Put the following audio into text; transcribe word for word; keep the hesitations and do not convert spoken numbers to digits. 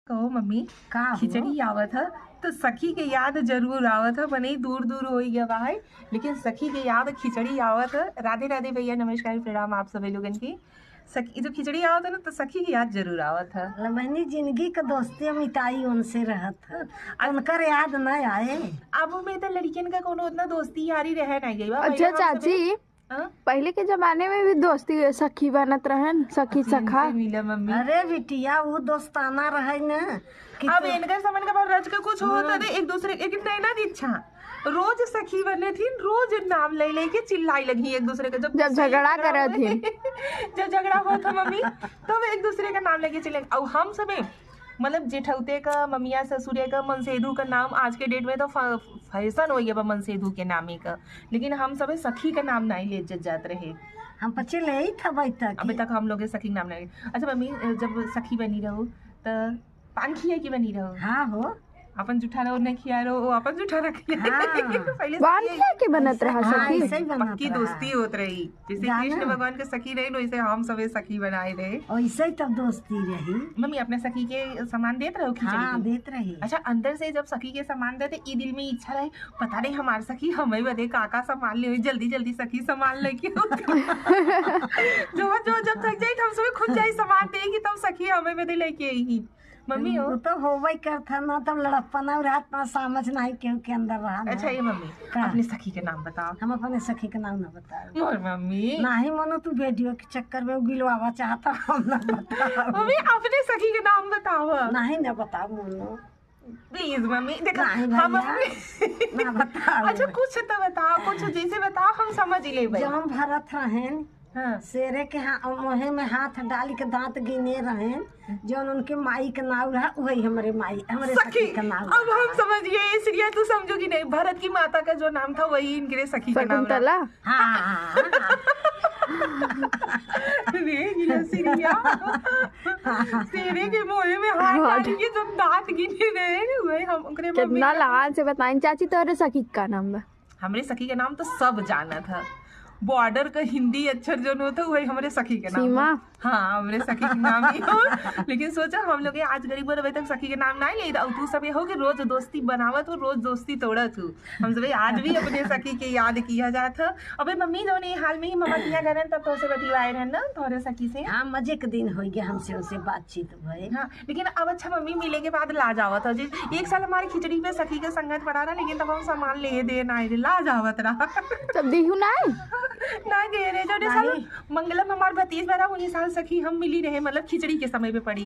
कहो मम्मी, का हो? खिचड़ी आवत ह, तो सखी के याद जरूर आवत ह, भले ही दूर दूर होई गया बा है, लेकिन सखी के याद खिचड़ी आवत ह। राधे राधे भैया, नमस्कार, प्रणाम आप सभी लोगन की। सखी, जो खिचड़ी आवत ह ना, तो सखी के याद जरूर आवत ह। अरे बहनी, जिंदगी का दोस्ती मिताई उनसे रहत ह, अब उनकर याद न आए। अब में तो लड़कियन का कोनो उतना दोस्ती यारी रह नहीं गई बा। अच्छा भैया, हम सभी चाची, हाँ? पहले के जमाने में भी दोस्ती सखी बनत रहन, सखी सखी सखा। इनसे मिला मम्मी। अरे बिटिया, वो दोस्ताना रहे न कि अब तो इनकर समन के बाद रच के कुछ होता हाँ। दे, एक दूसरे एक नैना दीक्षा रोज सखी बने थी, रोज नाम ले लेके चिल्लाई लगी एक दूसरे के। जब जब गुस्से झगड़ा झगड़ा करत होए, थी। जब झगड़ा होत ह मम्मी, तब एक दूसरे का नाम लेके चिल्लाई। और हम सबे मतलब जेठौते का, ममिया ससुरे का, मनसेधु का नाम आज के डेट में तो फ-, फैशन हो गया बा मनसेधु के नामे का, लेकिन हम सबे सखी का नाम नहीं ले ज-, जात रहे। हम पचे ले ही था भाई तक। अभी तक हम लोग के सखी के नाम नहीं। अच्छा मम्मी, जब सखी बनी रहो त पान खिया के बनी रहो? हाँ हो। अपन जूठा रहो, नहीं खिया रहो, वो अपन जूठा रख ले। हाँ। पहले से पान ये खिया के बनत रहा हाँ, सखी। ऐसे ही बनत पक्की रहा। दोस्ती होत रही। जैसे जाना। कृष्ण भगवान के सखी रहे, वैसे हम सबे सखी बनाए रहे। वैसे ही तब दोस्ती रही। मम्मी, अपने सखी के सामान देत रहो खिचड़ी हाँ, के? देत रही। अच्छा, अंदर से जब सखी के सामान देते, ई दिल में इच्छा रहे, पता नहीं हमार सखी हमें बदे का का सामान ले, जल्दी जल्दी सखी सामान लेके। जो जो जब थक जाई, तो हम सबे खुद जाई सामान दे कि तब सखी हमें बदे लेके आई। मम्मी हो? वो तो होबे करत है ना, तब लड़प्पना और रात ना समझ नहीं केहू के अंदर रहा ना। अच्छा, ये मम्मी, का? अपने सखी के नाम बताओ। हम अपने सखी के नाम ना बताओ। मोर मम्मी। नहीं मनो, तू वीडियो के चक्कर में उगिलवावा चाहता, हम ना बताओ। मम्मी, अपने सखी के नाम बताओ। नहीं ना बताओ मनो। Please मम्मी, देखो, नहीं हम भैया, अपने ना बताओ। अच्छा, कुछ तो बताओ, कुछ जैसे बताओ, हम समझ लेबे। जौन भरत रहेन, हाँ। शेरे के हा-, मुँहे में हाथ डाल के दांत गिने रहेन, जौन उनके माई के नाव रहा, वही हमरे माई, हमरे सखी। सखी के नाव अब रहा। हम समझ गए, ये श्रेया तू समझो कि नहीं, भरत की माता का जो नाम था, वही इनके लिए सखी का नाम रहा। शकुंतला? हाँ, हाँ, हाँ। रे गिला श्रेया। शेरे के मुँहे में हाथ हाँ। डाल के जो दांत गिने रहे, वही हम, ओकरे मम्मी कितना का लाज से बताइन। चाची, तोहरे सखी का नाम बा? हमरे सखी के नाम तो सब जानत ह। Border का हिंदी अक्षर जौन होत ह, वही हमरे सखी के नाम सीमा। ह। हाँ, हमरे सखी के नाम ही हो। लेकिन सोचा, हम लोग आज गरीब और अबे तक सखी के नाम नहीं लेत, और तू सब ये हो कि रोज दोस्ती बनावत हो, रोज दोस्ती तोड़त हो। हम सब आज भी अपने सखी के याद किया जात ह। अबे मम्मी, जौन ये हाल में ही ममा किया गए तब तोसे बतियाए रहन ना, तोहरे सखी से। हाँ, मजे के दिन हो गया हमसे उनसे बातचीत भइल। हाँ, लेकिन अब अच्छा मम्मी मिले के बाद लाज आवत ह। जे एक साल हमारी खिचड़ी पे सखी के संगत पड़ा रहा, लेकिन तब हम सामान ले दे ना आए रे, लाज आवत रहा। तब देहू ना आए? ना दे रे, जो साल नहीं। मंगलम हमार भतीज बड़ा, उन्हीं साल सखी हम मिली रहे, मतलब खिचड़ी के समय पे पड़ी।